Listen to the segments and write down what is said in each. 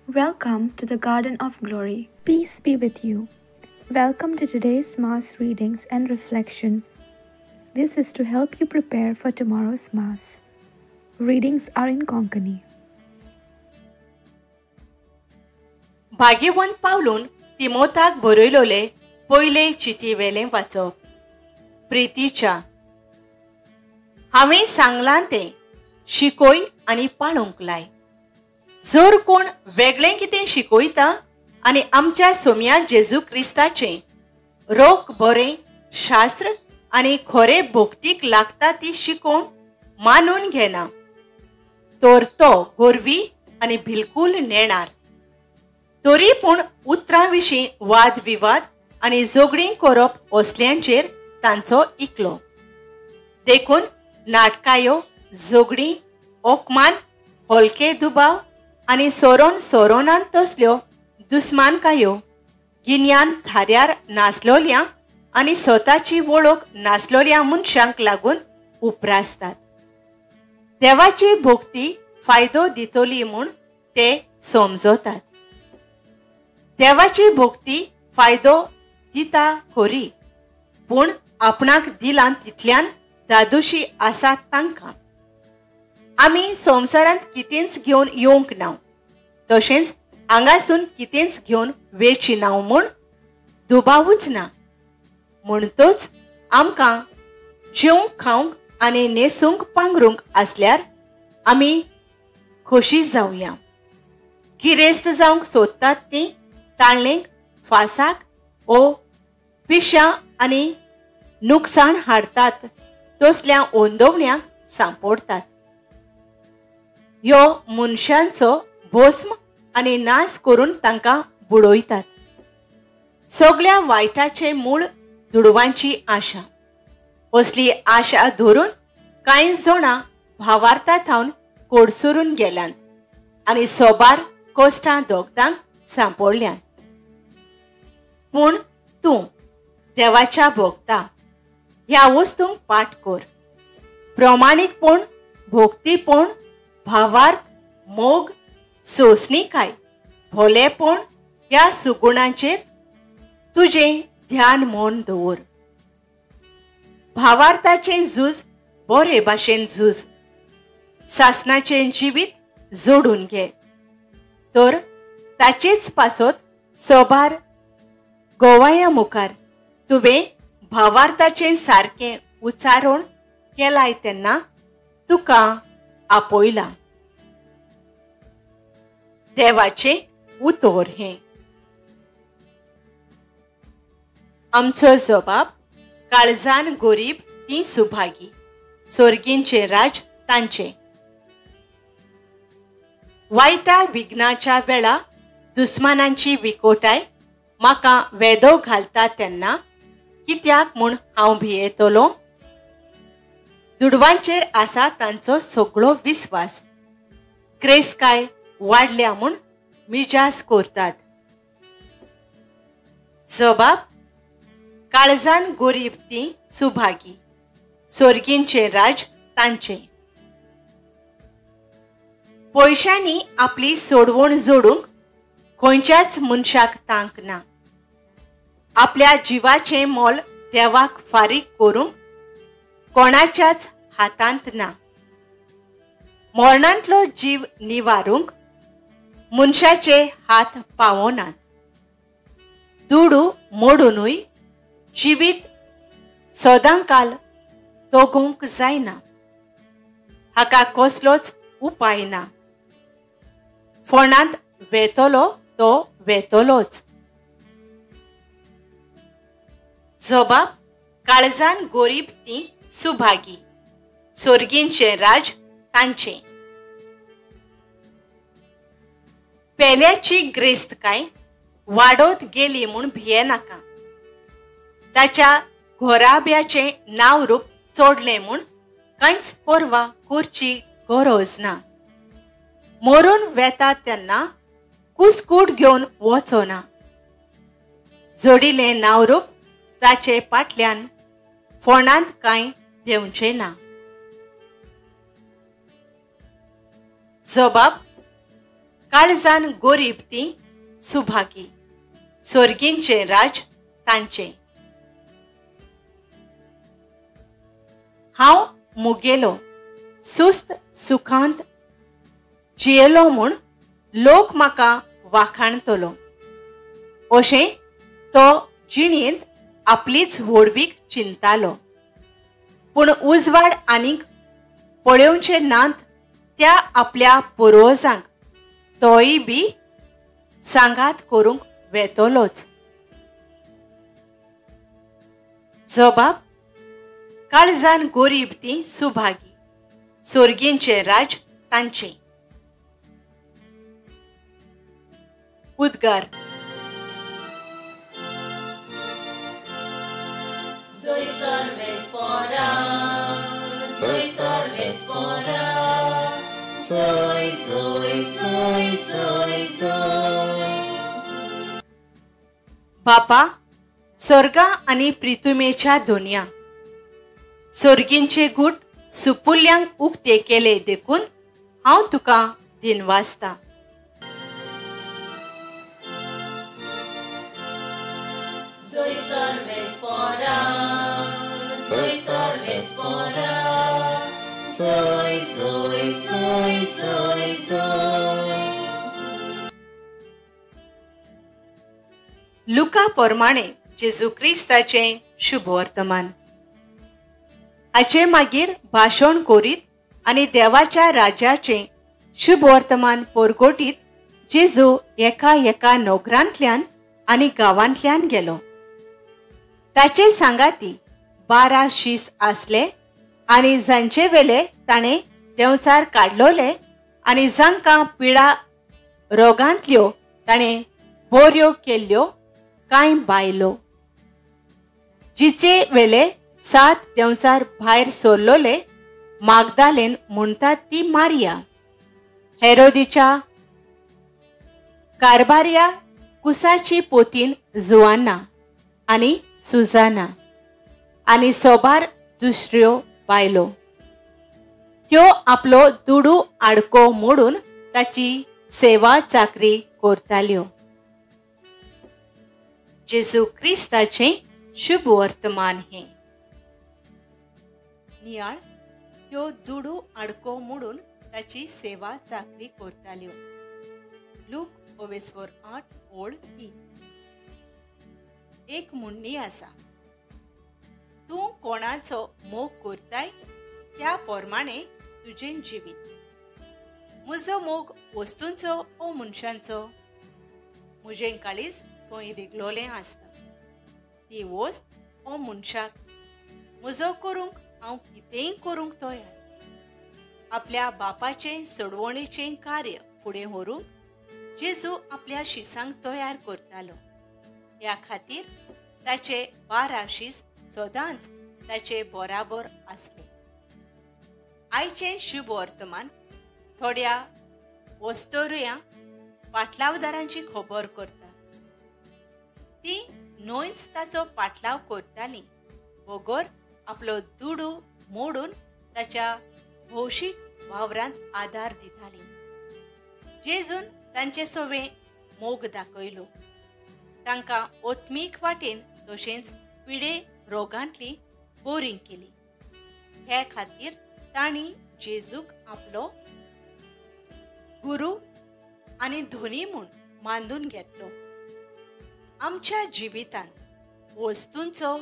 Welcome to the Garden of Glory. Peace be with you. Welcome to today's Mass readings and reflections. This is to help you prepare for tomorrow's Mass. Readings are in Konkani. भाग्यवंत पावलून तिमोताक बरयलोले पयले चिटी वेलें वाचप. प्रितीच्या हांवें सांगलां तें शिकोय आनी पाळूंक लाय. जर कोण वेगळें कितें शिकयता आनी आमच्या सोम्या जेजू क्रिस्ताचें रोख बरें शास्त्र आनी खरे भक्तीक लागता ती शिकोवन मानून घेना तर तो गोरवी आनी बिलकूल नेणार. तरी पूण उतरां विशीं वाद विवाद आनी झगडीं करप असल्यांचेर तांचो इकलो. देखून नाटकायो, झगडीं, ओकमान, हलके दुबाव आनी सोरोन सोरोनान तसल्यो दुस्मानकायो गिन्यान थाऱ्यार नासलोल्या आनी स्वताची वळख नासलोल्या मनशांक लागून उप्रासतात. देवाची भक्ती फायदो दितली म्हूण ते समजतात. देवाची भक्ती फायदो दिता खरी, पूण आपणाक दिलां तितल्यान दादोशी आसात तांकां. आमी संवसारांत कितेंच घेवन येवंक ना, तशेंच हांगासून कितेंच घेवन वेची ना म्हूण दुबावूच ना. म्हणटच आमकां जेवंक खावंक आनी न्हेसूंक पांगरूंक आसल्यार आमी खोशी जावया. गिरेस्त जावंक सोदतात तीं ताळणेक, फासाक ओ पिश्यां आनी नुकसाण हाडटात तसल्या ओंदवण्यांक सांपडटात. ह्यो मनशांचो भस्म आनी नाश करून तांकां बुडयतात. सगळ्या वायटाचें मूळ दुडवांची आशा. असली आशा धरून कांय जाणां भावार्था थावन कोडसरून गेल्यांत आनी सोबार कश्टां दोगदांक सांपडल्यांत. पूण तूं देवाच्या भोगता ह्या वस्तूंक पाठ कर. प्रमाणीकपण, भोगतीपण, भावार्थ, मोग, सोंसणीकाय, भोलेपण ह्या सुगुणांचेर तुजें ध्यान मन दवर. भावार्थाचें झूज बरे भाशेन झूज. सासणाचें जिवीत जोडून घे तर ताचेच पासत सोबार गोवाया मुखार तुवें भावार्थाचें सारकें उच्चारण केलाय तेन्ना तुका आपयला. देवाचें उतर हें. आमचो जबाब काळजान गरीब तीं सुभागी, सोर्गींचें राज तांचें. वायटा विघ्नाच्या वेळा दुस्मानांची विकोटाय म्हाका वेदो घालता तेन्ना कित्याक म्हूण हांव भियेतलो? दुडवांचेर आसा तांचो सगळो विस्वास. क्रेस्काय वाडल्या म्हूण मिजास करतात. जबाब काळजान गरीब तीं सुभागी, सोर्गींचें राज तांचें. पयशांनी आपली सोडवण जोडूंक खंयच्याच मनशाक तांक ना. आपल्या जिवाचें मोल देवाक फारीक करूंक कोणाच्याच हातांत ना. मरणांतलो जीव निवारूंक मनशाचे हात पावनात. दुडू मोडुनूय जिवीत सदांकाल तगोवंक जायना. हाका कसलोच उपाय ना. फोंडांत वेतलो तो वेतलोच. जबाब काळजान गरीब तीं सुभागी, सोर्गींचें राज तांचें. पेल्याची ग्रेस्तकाय वाडत गेली म्हूण भियेनाका. ताच्या घोराब्याचें नांव रूप चोडलें म्हूण कांयच पर्वा करची गरज ना. मरून वेता तेन्ना कुसकूट घेवन वचना. जोडिल्लें नांव रूप ताचे पाटल्यान फोंडांत कांय देंवचें ना. जबाब काळजान गोरीब ती सुभागी, सोर्गींचें राज तांचें. हांव मुगेलो सुस्त सुखांत जियेलो म्हूण लोक म्हाका वाखाणतलो अशें तो जिणेंत आपलीच व्हडवीक चिंतालो. पूण उजवाड आनीक पळोवचे नात त्या आपल्या पुर्वजांक तोय बी सांगात करूंक वेतलोच. जबाब: काळजान गोरीब ती सुभागी, सोर्गींचें राज तांचें. उद्गार. बापा, स्वर्गा आनी प्रितुमेच्या दोनया सोर्गींचे गूट सुपुल्यांक उक्ते केले देखून हांव तुका दिनवासता. लुका प्रमाणे जेजू क्रिस्ताचें शुभ वर्तमान. हाचे मागीर भाशण करीत आनी देवाच्या राज्याचें शुभ वर्तमान परगटीत जेजू एका एका नगरांतल्यान आनी गांवांतल्यान गेलो. ताचे सांगाती 12 शीस आसले आनी जांचे वेले ताणें देंवचार काडलोले आनी जांकां पिडा रोगांतल्यो ताणें बऱ्यो केल्ल्यो कांय बायलो, जिचे वेले 7 देंवचार भायर सरलोले मागदालेन म्हणटात ती मारिया, हेरोदीच्या कारबार्या कुसाची पोतीन जुआना आनी सुजाना आनी सोबार दुसऱ्यो बायलो. त्यो आपलो दुडू आडको मोडून ताची सेवा चाकरी करताल्यो. जेजू क्रिस्ताचें शुभ वर्तमान हें. नियाळ. त्यो दुडू आडको मोडून ताची सेवा चाकरी करताल्यो. लूक 8:3. एक म्हणणी आसा, तूं कोणाचो मोग करताय त्या प्रमाणे तुजें जिवीत. म्हजो मोग वस्तूंचो ओ मनशांचो? म्हजें काळीज थंय रिगलोलें आसता. ती वस्त ओ मनशाक म्हजो करूंक हांव कितेंय करूंक तयार. आपल्या बापाचें सोडवणेचें कार्य फुडें व्हरूंक जेजू आपल्या शिसांक तयार करतालो. ह्या खातीर ताचे 12 शीस सदांच ताचे बराबर आसले. आयचें शुभ वर्तमान थोड्या वस्तोरया पाटलावदारांची खबर करता. ती न्हयच ताचो पाटलाव करताली बगर आपलो दुडू मोडून ताच्या भौशीक वावरांत आदार दिताली. जेजून तांचे सवे मोग दाखयलो, तांकां ओत्मीक वाटेन तशेंच पिडे रोगांतली बोरींग केली. हे खातीर तांणी जेजूक आपलो गुरू आनी धनी म्हूण मानून घेतलो. आमच्या जिवितांत वस्तूंचो,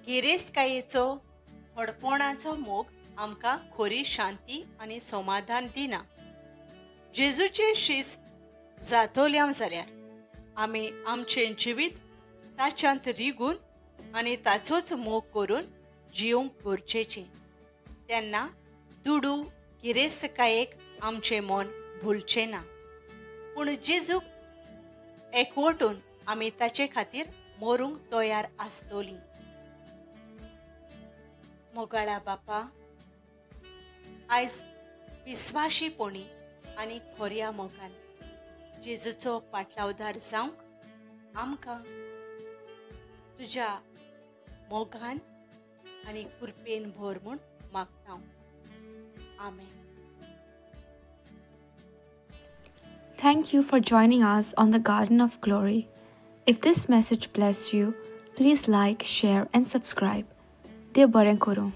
गिरेस्तकायेचो, व्हडपणाचो मोग आमकां खरी शांती आनी समाधान दिना. जेजूचे शीस जातोल्या जाल्यार आमी आमचें जिवीत ताच्यांत रिगून आनी ताचोच मोग करून जिवंक गरजेचें. तेन्ना दुडू गिरेस्तकायेक आमचें मन भुलचें ना, पूण जेजूक एकवटून आमी ताचे खातीर मरूंक तयार आसतलीं. मोगाळा बापा, आयज विस्वाशीपणी आनी खोऱ्या मोगान जेजूचो पाटलावदार जावंक आमकां तुज्या मोगान आनी कृपेन भर म्हूण मागता. आमेन. Thank you for joining us on the Garden of Glory. If this message blessed you, please like, share and subscribe. देव बरें करूं.